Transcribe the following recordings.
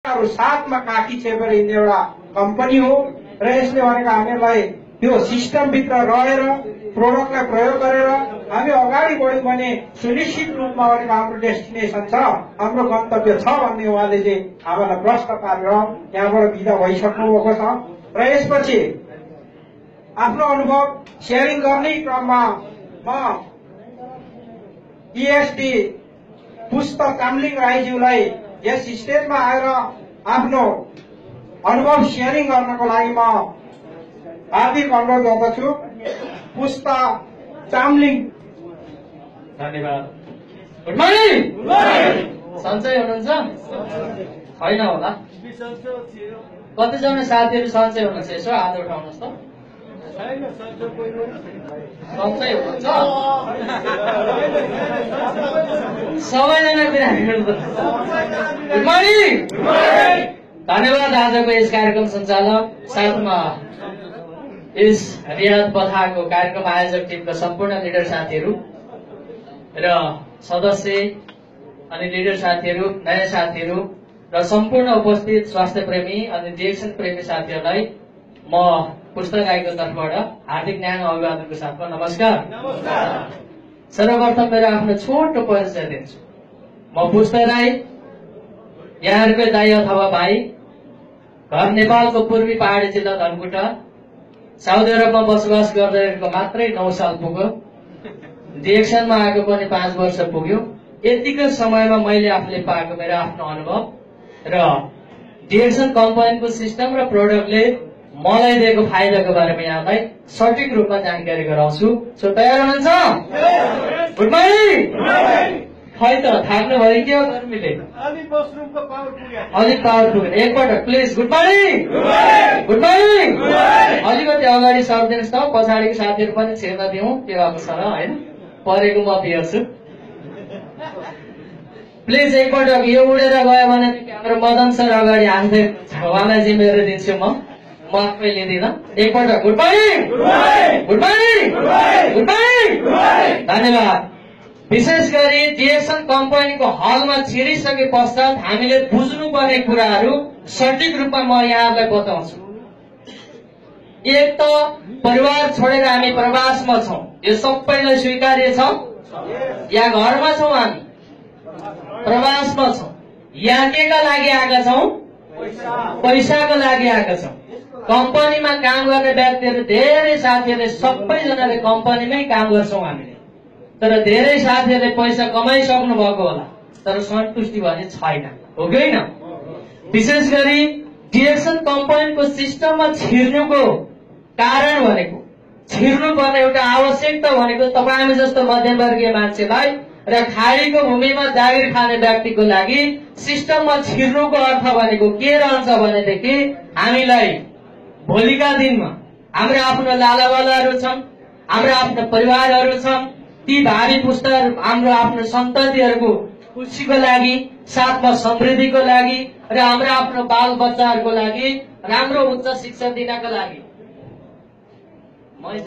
साथमा काखी छेपेर हिँड्ने एउटा कम्पनी हो र यसले भनेको हामीलाई त्यो सिस्टमभित्र रहेर प्रोडक्टलाई प्रयोग गरेर हामी अगाडि बढ्यौँ भने सुनिश्चित रूपमा भनेको हाम्रो डेस्टिनेसन छ, हाम्रो गन्तव्य छ भन्ने उहाँले चाहिँ हामीलाई प्रश्न पारेर यहाँबाट बिदा भइसक्नु भएको छ। र यसपछि आफ्नो अनुभव सेयरिङ गर्ने क्रममा म ईएसडी पुष्प चामलिङ राईज्यूलाई यस स्टेजमा आएर आफ्नो अनुभव सेयरिङ गर्नको लागि म हार्दिक अनुरोध गर्दछु। पुष्प चामलिङ। धन्यवाद। Good morning. सन्चै हुनुहुन्छ? छैन होला। कतिजना साथीहरू सन्चै हुनुहुन्छ? यसो हात उठाउनुहोस् त। सन्चै हुनुहुन्छ? सबैजना बिरामी हुनुहुन्छ। Good morning. धन्यवाद आजको यस कार्यक्रम सञ्चालक साथमा यस रियाद पथाको कार्यक्रम आयोजक टिमका सम्पूर्ण लिडर साथीहरू र सदस्य अनि लिडर साथीहरू, नयाँ साथीहरू र सम्पूर्ण उपस्थित स्वास्थ्य प्रेमी अनि डिरेक्सन प्रेमी साथीहरूलाई म पुष्प राईको तर्फबाट हार्दिक न्यानो अभिवादनको साथमा नमस्कार। सर्वप्रथम मेरो आफ्नो छोटो परिचय दिन्छु। म पुष्प राई, यहाँहरूकै दाइ अथवा भाइ, घर नेपालको पूर्वी पहाडी जिल्ला धनकुटा, साउदी अरबमा बसोबास गर्दैको मात्रै 9 साल पुग्यो, डिरेक्सनमा आएको पनि 5 वर्ष पुग्यो। यतिकै समयमा मैले आफूले पाएको मेरो आफ्नो अनुभव र डिरेक्सन कम्पनीको सिस्टम र प्रोडक्टले मलाई दिएको फाइदाको बारेमा यहाँलाई सठिक रूपमा जानकारी गराउँछु। सो तयार हुनुहुन्छ? Good morning. खै त थाक्नु भयो के हो गर्मीले? अलिक पावर पुगेन। एकपटक please. Good morning. Good morning. अलिकति अगाडि सर्दिनुहोस् त, पछाडिको साथीहरू पनि छिर्न दिउँ। के भएको छ र होइन? परेको म बिर्छु। प्लिज एकपटक यो उडेर गयो भने हाम्रो मदन सर अगाडि हाल्दै उहाँलाई जिम्मेवारी दिन्छु म आफै लिँदिनँ। एकपटक good morning. Good morning. Good morning. धन्यवाद। विशेष गरी डिरेक्सन कम्पनीको हलमा छिरिसके पश्चात हामीले बुझ्नुपर्ने कुराहरू सठिक रूपमा म यहाँहरूलाई बताउँछु। एक त परिवार छोडेर हामी प्रवासमा छौँ, यो सबैलाई स्वीकार्य छ। या घरमा छौँ हामी प्रवासमा छौँ। यहाँ केका लागि आएका छौँ? पैसाको लागि आएका छौँ। कम्पनीमा काम गर्ने व्यक्तिहरू धेरै साथीहरूले सबैजनाले कम्पनीमै काम गर्छौँ हामीले, तर धेरै साथीहरूले पैसा कमाइसक्नु भएको होला तर सन्तुष्टि भने छैन, हो कि होइन? विशेष गरी डिरेक्सन कम्पनीको सिस्टममा छिर्नुको कारण भनेको, छिर्नुपर्ने एउटा आवश्यकता भनेको तपाईँ जस्तो मध्यमवर्गीय मान्छेलाई र खाडीको भूमिमा जागिर खाने व्यक्तिको लागि सिस्टममा छिर्नुको अर्थ भनेको के रहन्छ भनेदेखि हामीलाई भोलिका दिनमा हाम्रो आफ्नो लालावालाहरू छन्, हाम्रो आफ्नो परिवारहरू छन्, ती भावी पुस्ता हाम्रो आफ्नो सन्ततिहरूको खुसीको लागि, साथमा समृद्धिको लागि र हाम्रो आफ्नो बाल बच्चाहरूको लागि राम्रो उच्च शिक्षा दिनको लागि मै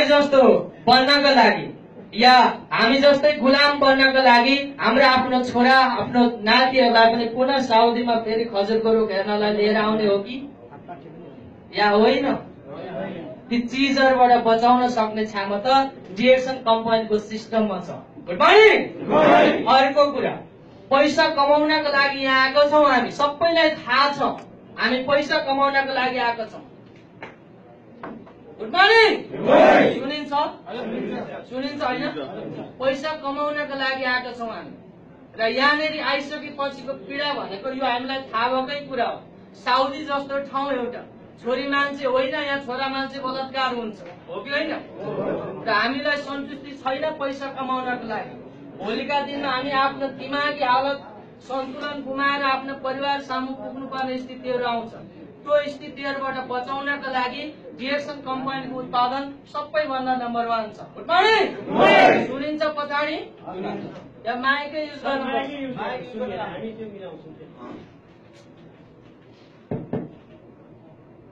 जस्तो बन्नको लागि या हामी जस्तै गुलाम बन्नको लागि हाम्रो आफ्नो छोरा आफ्नो नातिहरूलाई पनि पुनः साउदीमा फेरि खजुरको रुख हेर्नलाई लिएर आउने हो कि या होइन? ती चिजहरूबाट बचाउन सक्ने क्षमता डिरेक्सन कम्पनीको सिस्टममा छ। Good morning. अर्को कुरा, पैसा कमाउनको लागि यहाँ आएको छौँ हामी, सबैलाई थाहा छ हामी पैसा कमाउनको लागि आएको छौँ। Good morning. सुनिन्छ? सुनिन्छ होइन? पैसा कमाउनको लागि आएको छौँ हामी र यहाँनिर आइसकेपछिको पीडा भनेको यो हामीलाई थाहा भएकै कुरा हो। साउदी जस्तो ठाउँ एउटा छोरी मान्छे होइन, यहाँ छोरा मान्छे बलात्कार हुन्छ, हो कि होइन? र हामीलाई सन्तुष्टि छैन पैसा कमाउनको लागि। भोलिका दिनमा हामी आफ्नो दिमागी हालत सन्तुलन गुमाएर आफ्नो परिवार सामु पुग्नुपर्ने स्थितिहरू आउँछ। त्यो स्थितिहरूबाट बचाउनका लागि डिरेक्सन कम्पनीको उत्पादन सबैभन्दा नम्बर 1 छ। Good morning. सुनिन्छ पछाडि? या माइकै युज गर्नु?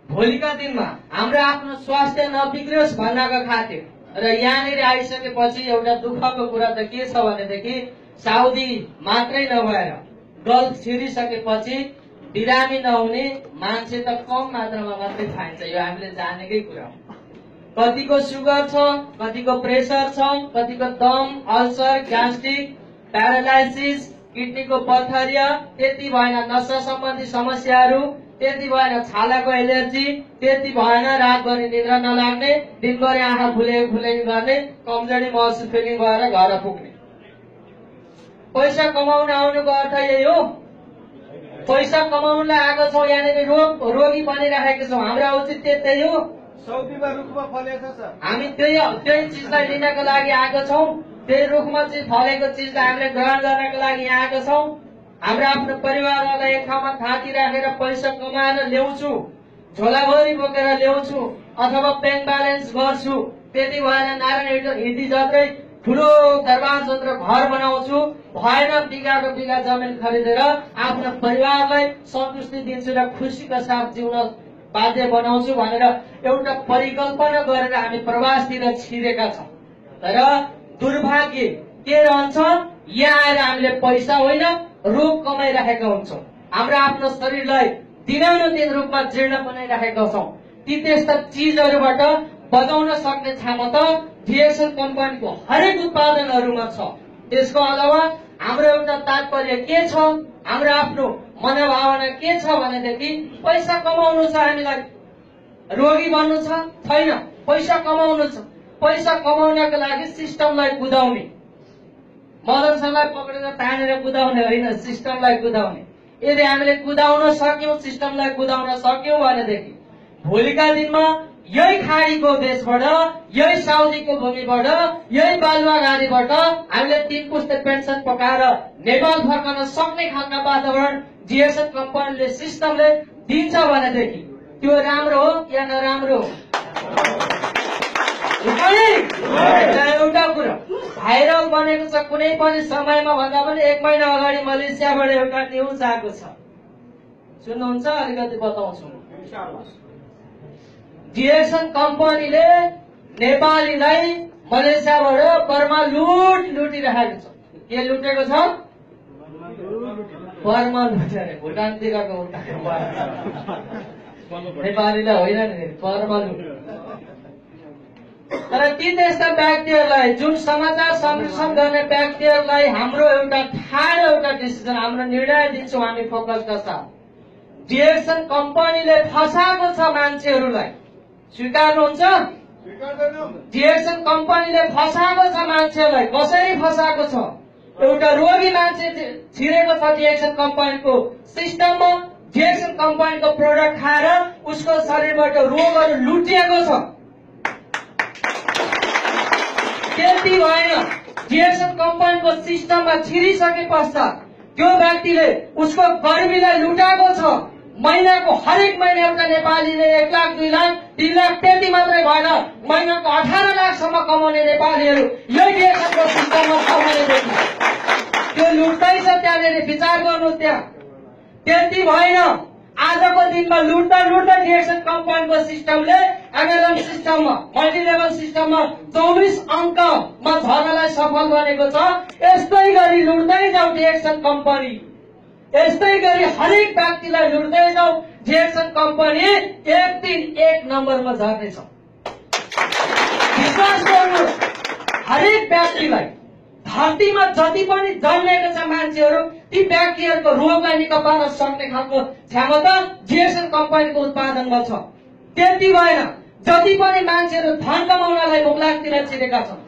भोलिका दिनमा हाम्रो आफ्नो स्वास्थ्य नबिग्रियोस् भन्नको खातिर र यहाँनिर आइसकेपछि एउटा दुःखको कुरा त के छ भनेदेखि साउदी मात्रै नभएर गल्फ छिरिसकेपछि बिरामी नहुने मान्छे त कम मात्रामा मात्रै पाइन्छ। यो हामीले जानेकै कुरा हो। कतिको सुगर छ, कतिको प्रेसर छ, कतिको दम, अल्सर, ग्यास्ट्रिक, प्यारालाइसिस, किडनीको पथरिया, त्यति भएन नसा सम्बन्धी समस्याहरू, त्यति भएन छालाको एलर्जी, त्यति भएन रातभरि निद्रा नलाग्ने, दिनभरि आँखा फुलेको गर्ने, कमजोरी महसुस फिलिङ भएर घर पुग्ने। पैसा कमाउन आउनुको अर्थ यही हो। पैसा कमाउनलाई आएको छौँ, यहाँनिर रोगी बनिराखेका छौँ। हाम्रो औचित्य त्यही हो। सौदीमा रुखमा फलेको छ। हामी त्यही चिजलाई लिनको लागि आएको छौँ। त्यही रुखमा चाहिँ फलेको चिजलाई हामीले ग्रहण गर्नको लागि यहाँ आएको छौँ। हाम्रो आफ्नो परिवारलाई एक ठाउँमा थाती राखेर पैसा कमाएर ल्याउँछु, झोलाभरि बोकेर ल्याउँछु अथवा ब्याङ्क ब्यालेन्स गर्छु, त्यति भएन नारायण हिन्दी जत्रै ठुलो दरबार जत्रो घर बनाउँछु, भएन बिघाको बिघा जमिन खरिदेर आफ्नो परिवारलाई सन्तुष्टि दिन्छु र खुसीका साथ जिउन बाध्य बनाउँछु भनेर एउटा परिकल्पना गरेर हामी प्रवासतिर छिरेका छौँ। तर दुर्भाग्य के रहन्छ, यहाँ आएर हामीले पैसा होइन रोग कमाइराखेका हुन्छौँ। हाम्रो आफ्नो शरीरलाई दिनानुदिन रूपमा जीर्ण बनाइराखेका छौँ। ती त्यस्ता चिजहरूबाट बचाउन सक्ने क्षमता डिएक्सन कम्पनीको हरेक उत्पादनहरूमा छ। त्यसको अलावा हाम्रो एउटा तात्पर्य के छ, हाम्रो आफ्नो मनोभावना के छ भनेदेखि पैसा कमाउनु छ, हामीलाई रोगी बन्नु छैन, पैसा कमाउनु छ। पैसा कमाउनको लागि सिस्टमलाई कुदाउने, मदन सरलाई पक्रेर तानेर कुदाउने होइन, सिस्टमलाई कुदाउने। यदि हामीले कुदाउन सक्यौं, सिस्टमलाई कुदाउन सक्यौं भनेदेखि भोलिका दिनमा यही खाडीको देशबाट, यही साउदीको भूमिबाट, यही बालुवा घारीबाट हामीले 3 पुस्ते पेन्सन पकाएर नेपाल फर्कन सक्ने खालका वातावरण डिएक्सन कम्पनीले सिस्टमले दिन्छ भनेदेखि त्यो राम्रो हो या नराम्रो हो? एउटा कुरा भाइरल बनेको छ कुनै पनि समयमा भन्दा पनि 1 महिना अगाडि मलेसियाबाट एउटा न्युज आएको छ, सुन्नुहुन्छ? अलिकति बताउँछु। डिएक्सन कम्पनीले नेपालीलाई मलेसियाबाट बर्मा लुटिरहेको छ। के लुटेको छ? बर्मा लुटेर भुटानतिरको नेपालीलाई होइन नि, बर्मा लुट। तर ती त्यस्ता व्यक्तिहरूलाई, जुन समाचार संरक्षण गर्ने व्यक्तिहरूलाई हाम्रो एउटा ठाडो एउटा डिसिजन, हाम्रो निर्णय दिन्छौँ हामी फोकसका साथ। डिएक्सन कम्पनीले फसाएको छ मान्छेहरूलाई, स्वीकार्नुहुन्छ? डिएक्सन कम्पनीले फसाएको छ मान्छेहरूलाई। कसरी फसाएको छ? एउटा रोगी मान्छे छिरेको छ डिएक्सन कम्पनीको सिस्टममा, डिएक्सन कम्पनीको प्रोडक्ट खाएर उसको शरीरबाट रोगहरू लुटिएको छ। त्यति भएन, डिएक्सन कम्पनीको सिस्टममा छिरिसके पश्चात त्यो व्यक्तिले उसको गर्मीलाई लुटाएको छ। महिनाको हरेक महिना एउटा नेपालीले 1 लाख, 2 लाख, 3 लाख त्यति मात्रै भएन, महिनाको 18 लाखसम्म कमाउने नेपालीहरू यही डिएक्सनको सिस्टममा छ भनेदेखि त्यो लुट्दै छ। त्यहाँनिर विचार गर्नु, त्यहाँ त्यति भएन। आजको दिनमा लुट्दा लुट्दा डिएक्सन कम्पनीको सिस्टमले एमएलएम सिस्टममा, मल्टी लेभल सिस्टममा 24 अङ्कमा झर्नलाई सफल बनेको छ। यस्तै गरी लुट्दै जाऊ डिएक्सन कम्पनी, यस्तै गरी हरेक व्यक्तिलाई लुट्दै जाऊ डिएक्सन कम्पनी एक दिन 1 नम्बरमा झर्नेछ। विश्वास गर्नु, हरेक व्यक्तिलाई धरतीमा जति पनि जन्मेका छ मान्छेहरू, ती व्यक्तिहरूको रोगलाई निको पार्न सक्ने खालको क्षमता डिएक्सन कम्पनीको उत्पादनमा छ। त्यति भएन, जति पनि मान्छेहरू धन कमाउनलाई मुखलागतिर छिरेका छन्,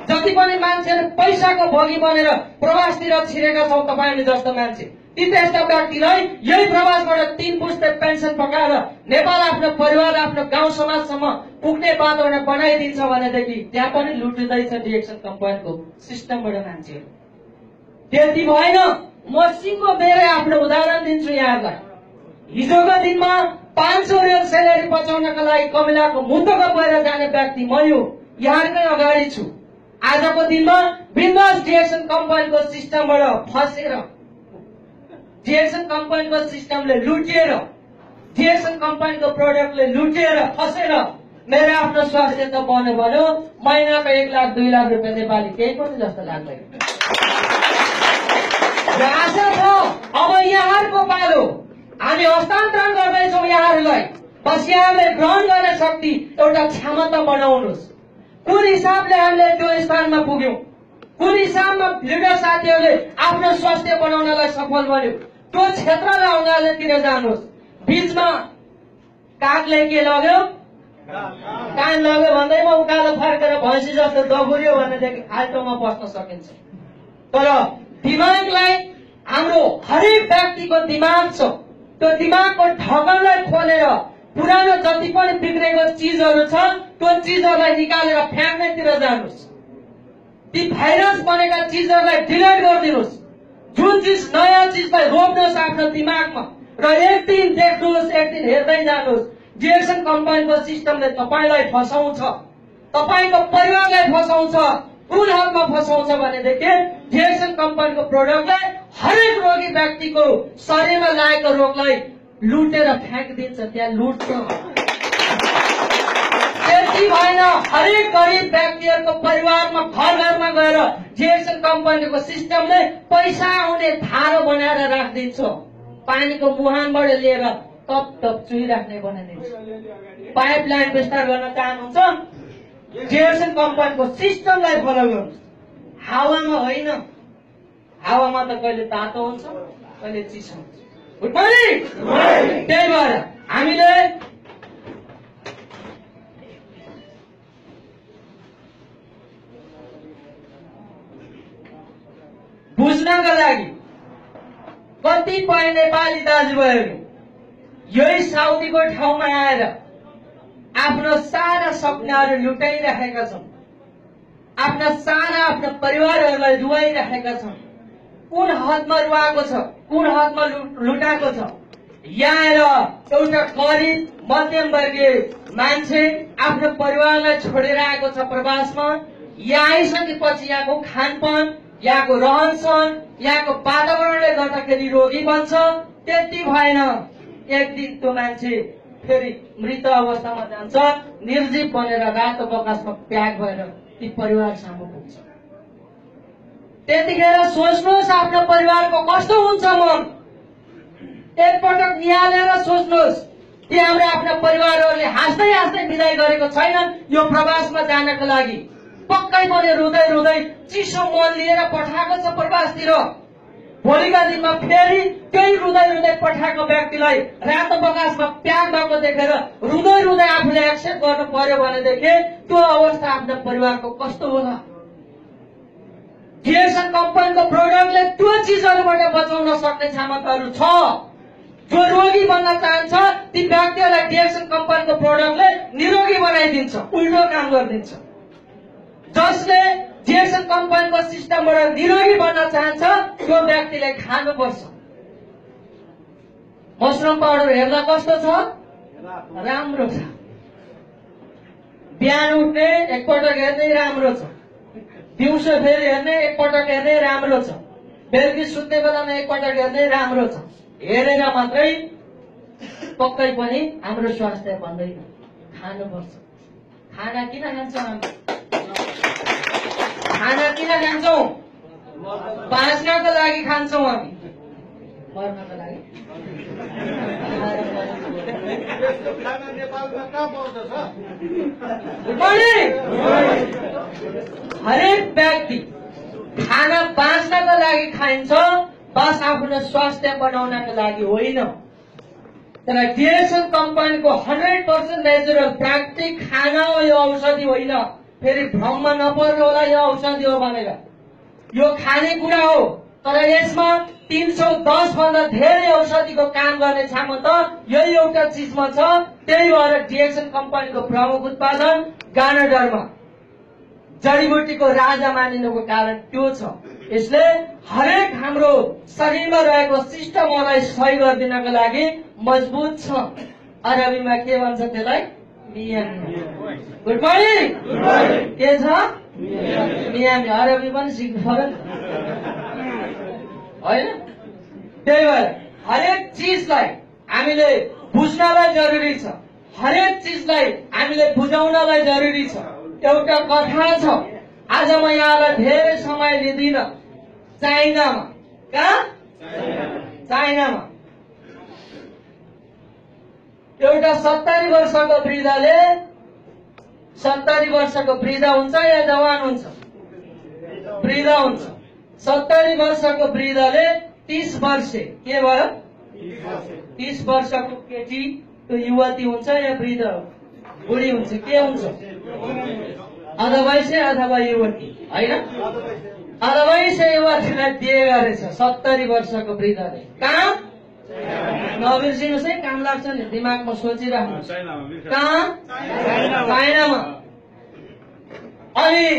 जति पनि मान्छेहरू पैसाको भोगी बनेर प्रवासतिर छिरेका छौँ तपाईहरु जस्तो मान्छे, ती त्यस्ता व्यक्तिलाई यही प्रवासबाट 3 पुस्ते पेन्सन पकाएर नेपाल आफ्नो परिवार, आफ्नो गाउँ समाजसम्म पुग्ने वातावरण बनाइदिन्छ भनेदेखि त्यहाँ पनि लुटिँदैछ डिएक्सन कम्पनीको सिस्टमबाट मान्छेहरू। त्यति भएन, म सिङ्गो मेरै आफ्नो उदाहरण दिन्छु यहाँलाई। हिजोको दिनमा 500 रियल सेलेरी बचाउनका लागि कमिलाको मुद्दको भएर जाने व्यक्ति म यहाँकै अगाडि छु। आजको दिनमा बिन्दास डिएक्सन कम्पनीको सिस्टमबाट फसेर, डिएक्सन कम्पनीको सिस्टमले लुटिएर, डिएक्सन कम्पनीको प्रोडक्टले लुटिएर फसेर मेरो आफ्नो स्वास्थ्य त बन्यो, महिनाको 1 लाख 2 लाख रुपियाँ नेपाली केही पनि जस्तो लाग्दैन। आशा छ अब यहाँहरूको पालो हामी हस्तान्तरण गर्दैछौँ यहाँहरूलाई। बस यहाँले ग्रहण गर्ने शक्ति एउटा क्षमता बनाउनुहोस्। कुन हिसाबले हामीले त्यो स्थानमा पुग्यौं, कुन हिसाबमा लिडर साथीहरूले आफ्नो स्वास्थ्य बनाउनलाई सफल बन्यो, त्यो क्षेत्रलाई अगाडितिर जानुहोस्। बीचमा कागले के लग्यो, कान लग्यो भन्दैमा उकालो फर्केर भैँसी जस्तो दगुर्यो भनेदेखि आल्टोमा बस्न सकिन्छ। तर दिमागलाई, हाम्रो हरेक व्यक्तिको दिमाग छ, त्यो दिमागको ढकनलाई खोलेर पुरानो जति पनि बिग्रेको चिजहरू छ त्यो चिजहरूलाई निकालेर फ्याँक्नेतिर जानुहोस्। ती भाइरस बनेका चिजहरूलाई डिलिट गरिदिनुहोस्। जुन चिज नयाँ चिजलाई रोप्नुहोस् आफ्नो दिमागमा र एक दिन देख्नुहोस्, एक दिन हेर्दै जानुहोस्। डिएक्सन कम्पनीको सिस्टमले तपाईलाई फसाउँछ, तपाईको परिवारलाई फसाउँछ। कुन हदमा फसाउँछ भनेदेखि डिएक्सन कम्पनीको प्रोडक्टले हरेक रोगी व्यक्तिको शरीरमा लागेको रोगलाई लुटेर फ्याँकिदिन्छ, त्यहाँ लुट्छ। त्यति भएन, हरेक गरिब व्यक्तिहरूको परिवारमा घर घरमा गएर डिएक्सन कम्पनीको सिस्टमले पैसा आउने धारो बनाएर राखिदिन्छ। पानीको मुहानबाट लिएर टप टप चुहिराख्ने बनाइदिन्छ। पाइपलाइन विस्तार गर्न चाहनुहुन्छ, डिएक्सन कम्पनीको सिस्टमलाई फलो गर्नुहोस्। हावामा होइन, हावामा त कहिले तातो हुन्छ, कहिले चिसो हुन्छ। Good morning. त्यही भएर हामीले बुझ्नका लागि कतिपय नेपाली दाजुभाइहरू यही साउदीको ठाउँमा आएर आफ्नो सारा सपनाहरू लुटाइराखेका छन्, आफ्ना सारा आफ्ना परिवारहरूलाई रुवाइराखेका छन्। कुन हदमा रुवाएको छ, कुन हदमा लुटाएको छ। यहाँ आएर एउटा गरिब मध्यम वर्गीय मान्छे आफ्नो परिवारलाई छोडेर आएको छ प्रवासमा। यहाँ आइसकेपछि यहाँको खानपान, यहाँको रहन सहन, यहाँको वातावरणले गर्दाखेरि रोगी बन्छ। त्यति भएन, एक दिन त्यो मान्छे फेरि मृत अवस्थामा जान्छ, निर्जीव बनेर रातो बकासमा प्याक भएर ती परिवार सामु पुग्छ। त्यतिखेर सोच्नुहोस् आफ्नो परिवारको कस्तो हुन्छ मन। एकपटक निहालेर सोच्नुहोस् कि हाम्रो आफ्ना परिवारहरूले हाँस्दै हाँस्दै विदाई गरेको छैनन् यो प्रवासमा जानको लागि। पक्कै पनि रुँदै रुँदै चिसो मन लिएर पठाएको छ प्रवासतिर। भोलिका दिनमा फेरि त्यही रुँदै रुँदै पठाएको व्यक्तिलाई रातो बकासमा प्याक भएको देखेर रुँदै रुँदै आफूले एक्सेप्ट गर्नु पर्यो भनेदेखि त्यो अवस्था आफ्नो परिवारको कस्तो होला। डिएक्सन कम्पनीको प्रोडक्टले त्यो चिजहरूबाट बचाउन सक्ने क्षमताहरू छ। जो रोगी बन्न चाहन्छ ती व्यक्तिहरूलाई डिएक्सन कम्पनीको प्रोडक्टले निरोगी बनाइदिन्छ, उल्टो काम गरिदिन्छ। जसले डिएक्सन कम्पनीको सिस्टमबाट निरोगी बन्न चाहन्छ त्यो व्यक्तिले खानुपर्छ। मसरुम पाउडर हेर्दा कस्तो छ, राम्रो छ। बिहान उठ्ने एकपटक हेर्दै राम्रो छ, दिउँसो फेरि हेर्ने एकपटक हेर्दै राम्रो छ, बेलुकी सुत्ने बेलामा एकपटक हेर्दै राम्रो छ। हेरेर मात्रै पक्कै पनि हाम्रो स्वास्थ्य भन्दैन, खानुपर्छ। खाना किन खान्छौँ हामी? खाना किन खान्छौँ? बाँच्नको लागि खान्छौँ हामी, मर्नको लागि। खाना नेपालमा कहाँ पाउँछ सर? हरेक व्यक्ति खाना बाँच्नको लागि खाइन्छ, बस आफ्नो स्वास्थ्य बनाउनको लागि होइन। तर डिएक्सन कम्पनीको 100% नेचुरल प्राकृतिक खाना हो यो, औषधि होइन। फेरि भ्रममा नपर्नु होला यो औषधि हो भनेर। यो खानेकुरा हो, तर यसमा 310 भन्दा धेरै औषधिको काम गर्ने क्षमता यही एउटा चिजमा छ। त्यही भएर डिएक्सन कम्पनीको प्रमुख उत्पादन गानाडरमा जडीबुटीको राजा मानिनुको कारण त्यो छ। यसले हरेक हाम्रो शरीरमा रहेको सिस्टमलाई सही गरिदिनको लागि मजबुत छ। अरबीमा के भन्छ त्यसलाई? मियामी। Good morning. के छ? मियामी। अरबी पनि सिक्नु पर्यो होइन? त्यही भएर हरेक चिजलाई हामीले बुझ्नलाई जरुरी छ, हरेक चिजलाई हामीले बुझाउनलाई जरुरी छ। एउटा कथा छ, आज म यहाँलाई धेरै समय लिँदिन। चाइनामा कहाँ? चाइनामा। एउटा 70 वर्षको वृद्धले 70 वर्षको वृद्ध हुन्छ या जवान हुन्छ? वृद्ध हुन्छ। 70 वर्षको वृद्धले 30 वर्षे के भयो? 30 वर्षको केटी त्यो युवती हुन्छ या वृद्ध बुढी हुन्छ? के हुन्छ? अधवैसे अथवा युवती होइन? अधवैसे युवतीलाई बिहे गरेछ 70 वर्षको वृद्धले। कहाँ? नबिर्सिनुहोस् है, काम लाग्छ नि, दिमागमा सोचिराख्नुहोस्। कहाँ? चाइनामा। अनि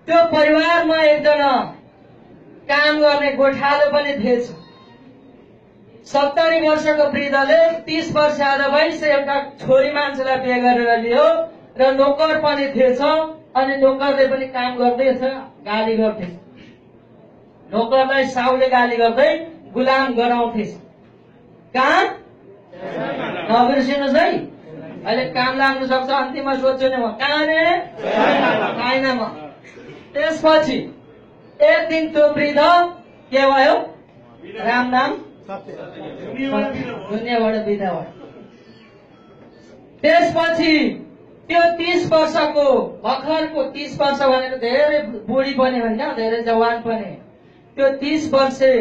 त्यो परिवारमा एकजना काम गर्ने गोठालो पनि थिएछ। 70 वर्षको वृद्धले 30 वर्ष अधवैसे एउटा छोरी मान्छेलाई बिहे गरेर लियो र नोकर पनि थिएछ। अनि नोकरले पनि काम गर्दैछ, गाली गर्थे। नोकरलाई साउले गाली गर्दै गुलाम गराउँथेछ। कहाँ? नबिर्सिनुहोस् है, अहिले काम लाग्नु सक्छ। अन्तिममा सोध्छु नि म, कहाँ रे? चाइनामा। त्यसपछि एक दिन त्यो वृद्ध के भयो? राम नाम दुनियाँबाट बिदा भयो। त्यसपछि त्यो 30 वर्षको भर्खरको 30 वर्ष भनेको धेरै बुढी पनि होइन, धेरै जवान पनि। त्यो 30 वर्षे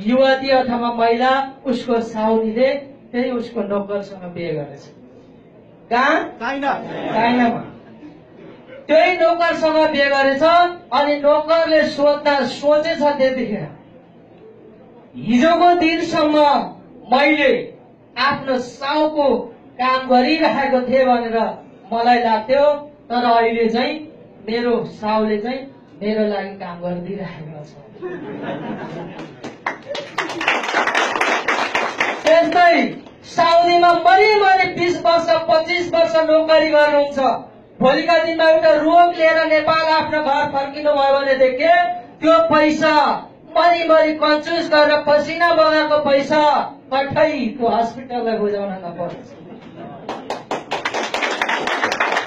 युवती अथवा महिला उसको साउलीले त्यही उसको नोकरसँग बिहे गरेछ। कहाँ? चाइनामा। त्यही नोकरसँग बिहे गरेछ। अनि नोकरले सोचेछ त्यतिखेर, हिजोको दिनसम्म मैले आफ्नो साउको काम गरिरहेको थिएँ भनेर मलाई लाग्थ्यो, तर अहिले चाहिँ मेरो साउले चाहिँ मेरो लागि काम गरिदिइरहेको छ। त्यस्तै साउदीमा पनि 20 वर्ष 25 वर्ष नोकरी गर्नुहुन्छ। भोलिका दिनमा एउटा रोग लिएर नेपाल आफ्नो घर फर्किनु भयो भनेदेखि त्यो पैसा मरिमरि कन्जुस गरेर पसिना बगाएको पैसा कठै त्यो हस्पिटललाई बुझाउन नपर्छ।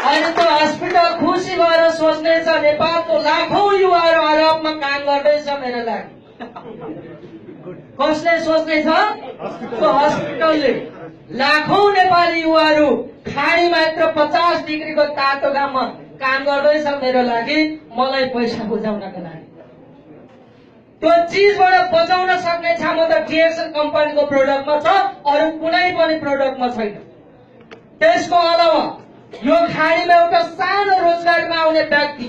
अहिले त हस्पिटल खुसी भएर सोच्नेछ नेपालको लाखौं युवाहरू अरबमा काम गर्दैछ मेरो लागि। कसले सोच्नेछ? त्यो हस्पिटलले। लाखौं नेपाली युवाहरू खाडी मात्र 50 डिग्रीको तातो घाममा काम गर्दैछ मेरो लागि, मलाई पैसा बुझाउनको लागि। त्यो चिजबाट बचाउन सक्ने क्षमता डिएक्सन कम्पनीको प्रोडक्टमा छ, अरू कुनै पनि प्रोडक्टमा छैन। त्यसको अलावा यो खाडीमा एउटा सानो रोजगारीमा आउने व्यक्ति,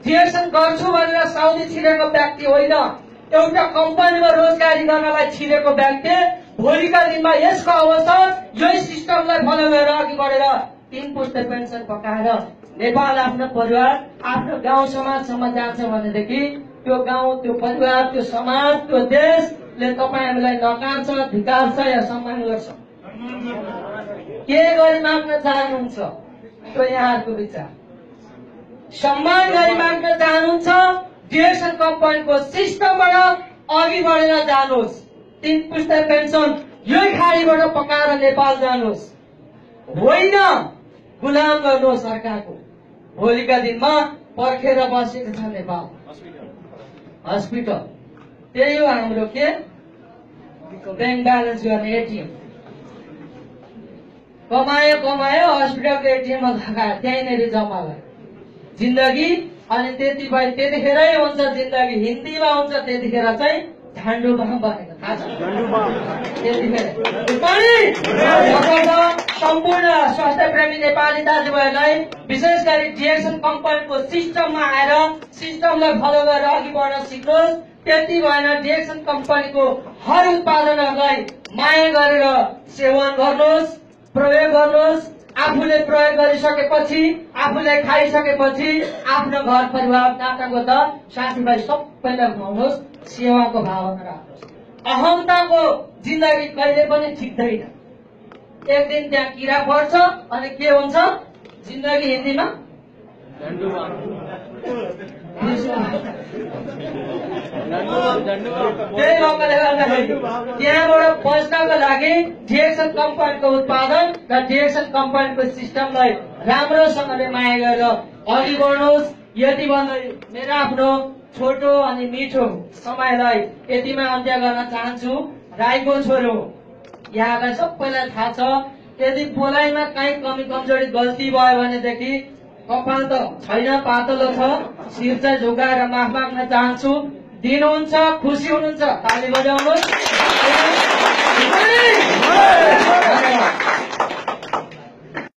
डिएक्सन गर्छु भनेर साउदी छिरेको व्यक्ति होइन, एउटा कम्पनीमा रोजगारी गर्नलाई छिरेको व्यक्ति भोलिका दिनमा यसको अवसर यही सिस्टमलाई फलो गरेर अघि बढेर 3 पुस्ते पेन्सन पकाएर नेपाल आफ्नो परिवार आफ्नो गाउँ समाजसम्म जान्छ भनेदेखि त्यो गाउँ, त्यो परिवार, त्यो समाज, त्यो देशले तपाईहरूलाई नकार्छ, धिक्कार्छ या सम्मान गर्छ। के गरी माग्न चाहनुहुन्छ? त्यो यहाँहरूको विचार। सम्मान गरी माग्न चाहनुहुन्छ? डिएक्सन कम्पनीको सिस्टमबाट अघि बढेर जानुहोस्। 3 पुस्ता पेन्सन यही खाडीबाट पकाएर नेपाल जानुहोस्, होइन गुलाम गर्नुहोस् सरकारको। भोलिका दिनमा पर्खेर बसेको छ नेपाल हस्पिटल। त्यही हो हाम्रो के ब्याङ्क ब्यालेन्स गर्ने एटिएम। कमायो हस्पिटलको एटिएममा लगायो, त्यहीँनिर जम्मा भयो जिन्दगी। अनि त्यतिखेरै हुन्छ जिन्दगी, हिन्दीमा हुन्छ त्यतिखेर चाहिँ झान्डु बम बनेको थाहा छ। सम्पूर्ण स्वास्थ्य प्रेमी नेपाली दाजुभाइलाई विशेष गरी डिएक्सन कम्पनीको सिस्टममा आएर सिस्टमलाई फलो गरेर अघि बढ्न सिक्नुहोस्। त्यति भएन, डिएक्सन कम्पनीको हर उत्पादनहरूलाई माया गरेर सेवन गर्नुहोस्, प्रयोग गर्नुहोस्। आफूले प्रयोग गरिसकेपछि, आफूले खाइसकेपछि आफ्नो घर परिवार नातागोता साथीभाइ सबैलाई खुवाउनुहोस्, सेवाको भावना राख्नुहोस्। अहंताको जिन्दगी कहिले पनि ठिक्दैन। एक दिन त्यहाँ किरा पर्छ अनि के हुन्छ जिन्दगी हिन्दीमा त्यही भएकोले गर्दाखेरि त्यहाँबाट बच्नको लागि डिएक्सन कम्पनीको उत्पादन र डिएक्सन कम्पनीको सिस्टमलाई राम्रोसँगले माया गरेर अघि बढ्नुहोस्। यति भन्दै मेरो आफ्नो छोटो अनि मिठो समयलाई यतिमा अन्त्य गर्न चाहन्छु। राईको छोरो यहाँका सबैलाई थाहा छ, यदि बोलाइमा काहीँ कमी कमजोरी गल्ती भयो भनेदेखि कपाल त छैन, पातलो छ, शिर चाहिँ झुकाएर माफ माग्न चाहन्छु। दिनुहुन्छ, खुसी हुनुहुन्छ, ताली बजाउनुहोस्।